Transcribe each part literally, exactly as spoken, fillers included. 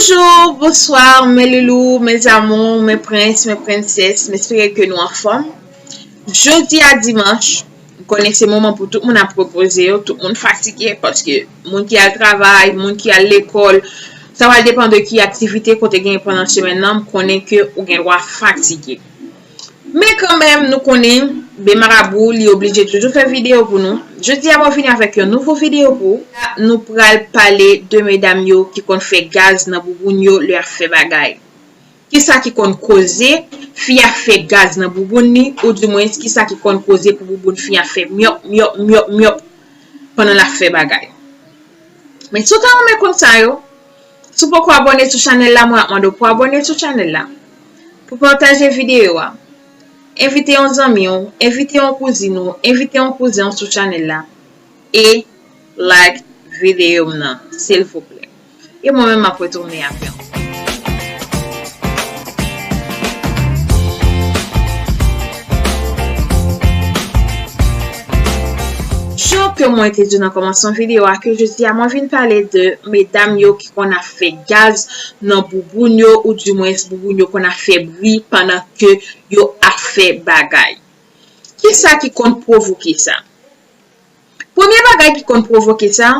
Bonjou, bonswa, mes loulous, mes amours, mes princes, mes princesses, m espere ke nou anfòm. Jodi a dimanch, m konnen se moman pou tout moun ap repoze yo, tout moun fatige, paske moun ki al travay, moun ki al lekòl, sa va depann de ki aktivite kote gen pandan semèn nan, m konnen ke ou gen dwa fatige. Men kanmenm, nou konnen, Ben Marabou, li oblije toujou fè videyo pou nou. Jodi a, mwen vini avèk yon nouvo videyo pou ou. Nou pral pale de medam yo ki konn fè gaz nan bouboun yo lè y ap fè bagay. Kisa ki konn koze fi a fè gaz nan bouboun li, oudimwens, kisa ki konn koze pou bouboun fi a fè myòp, myòp, myòp, myòp pandan l ap fè bagay. Men si w ta renmen konn sa yo, si w poko abòne sou chanèl la, mwen ap mande w pou abòne sou chanèl la, pou pataje videyo a, envite yon zanmi w, envite yon kouzin ou, envite yon kouzen w sou chanèl la, e like videyo m nan, silvouplè. E mwen menm, m ap retounen apre. Jan ke mwen te di nan kòmansman videyo a, ke jodi a mwen vin pale de medam yo ki konn ap fè gaz nan bouboun yo, oudimwens bouboun yo konn ap fè bri pandan ke yo ap fè bagay. Kisa ki konn pwovoke sa? Premye bagay ki konn pwovoke sa,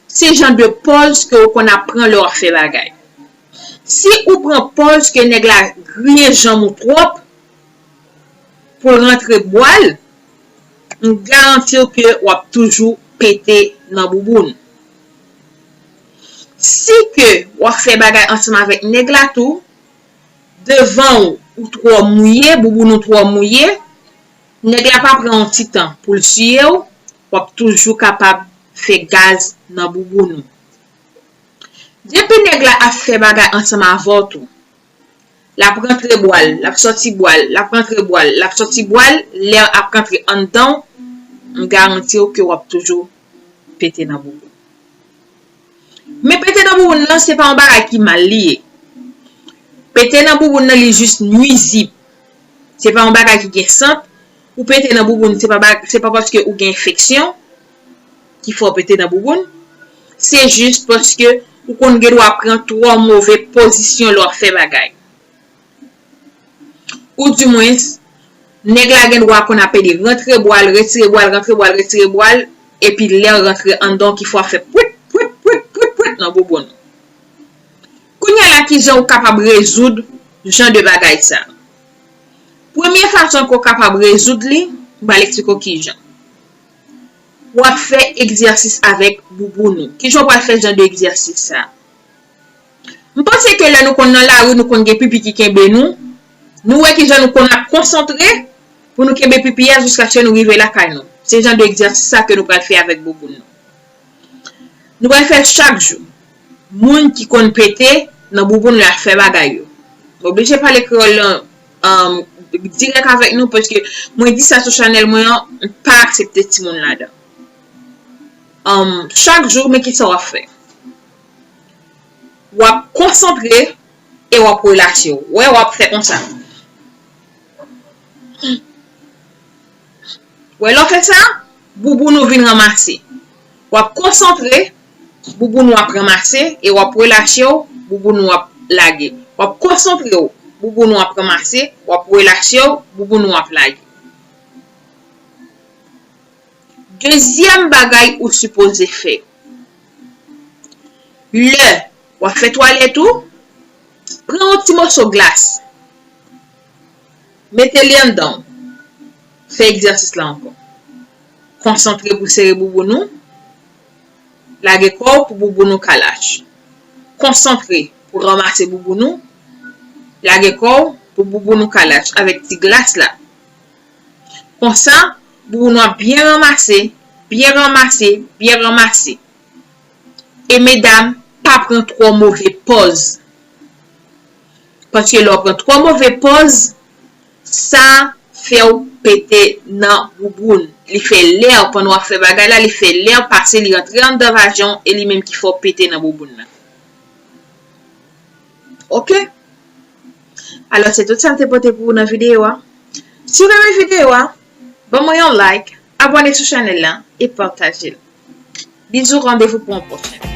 se jan de pòz ke w konn ap pran lè w ap fè bagay. Si ou pran pòz ke nèg la griyen janm ou twòp pou l rantre bwa l, m garanti w ke w ap toujou pete nan bouboun. Si ke w ap fè bagay ansanm avèk nèg la tou, devan w, ou twò mouye, bouboun ou twò mouye, nèg la pa pran yon ti tan pou l siye w, w ap toujou kapab fè gaz nan bouboun ou. Depi nèg la ap fè bagay ansanm avè w tou, l ap rantre bwa l, l ap sòti bwa l, l ap rantre bwa l, l ap sòti bwa l, lè l ap rantre anndan w, m garanti w ke w ap toujou pete nan bouboun. Men pete nan bouboun nan, se pa yon bagay ki mal li ye. Pete nan bouboun nan, li jis nwizib. Se pa yon bagay ki gen sant. Ou pete nan bouboun, se pa ba-, se pa paske ou gen enfeksyon ki fè w pete nan bouboun. Se jis paske ou konn gen dwa pran twò move pozisyon lè w ap fè bagay. Oudimwens, nèg la gen dwa konn ap ede rantre bwa l, retire bwa l, rantre bwa l, retire bwa l, epi lè l rantre anndan w ki fè w ap fè pwit, pwit, pwit, pwit, pwit nan bouboun ou. Kounye a la, kijan ou kapab rezoud jan de bagay sa? Premye fason ke w kapab rezoud li, m pral eksplike w kijan. W ap fè egzèsis avèk bouboun ou. Kijan w pral fè jan de egzèsis sa? M panse ke lè nou konn nan lari, nou konn gen pipi ki kenbe nou. Nou wè kijan nou konn ap konsantre pou nou kenbe pipi a jiskaske nou rive lakay nou. Se jan de egzèsis sa ke nou pral fè avèk bouboun nou. Nou pral fè l chak jou. Moun ki konn pete nan bouboun lè y ap fè bagay yo. M oblije pale kreyòl lan, um, dirèk avèk nou, paske mwen di sa sou chanèl mwen an, m pa aksepte timoun ladan. Um, chak jou, men kisa w ap fè? W ap konsantre e w ap relache w. Wè, w ap fè konsa. Wè, lè w fè sa, bouboun ou vin ranmase. W ap konsantre, bouboun ou ap ranmase e w ap relache w, bouboun ou ap lage. W ap konsantre w, bouboun ou ap ranmase, w ap relache w, bouboun ou ap lage. Dezyèm bagay ou sipoze fè. Lè w ap fè twalèt ou, pran yon ti moso glas. Mete li anndan w. Fè egzèsis la ankò. Konsantre pou sere bouboun ou. Lage kò w pou bouboun ou ka lach. Konsantre pou ranmase bouboun ou. Lage kò w pou bouboun ou ka lach avèk ti glas la. Konsa, bouboun ou ap byen ranmase, byen ranmase, byen ranmase. E medam, pa pran twò move pòz. Paske lè w pran twò move pòz, sa fè w pete nan bouboun. Li fè lè, pandan w ap fè bagay la, li fè lè pase, li rantre anndan vajen w, e li menm ki fè w pete nan bouboun nan. Oke? Alò, se tout sa m te pote pou ou nan videyo a. Si w renmen videyo a, ban mwen yon like, abòne sou chanèl la e pataje l. Bizou, randevou pou yon pwochen.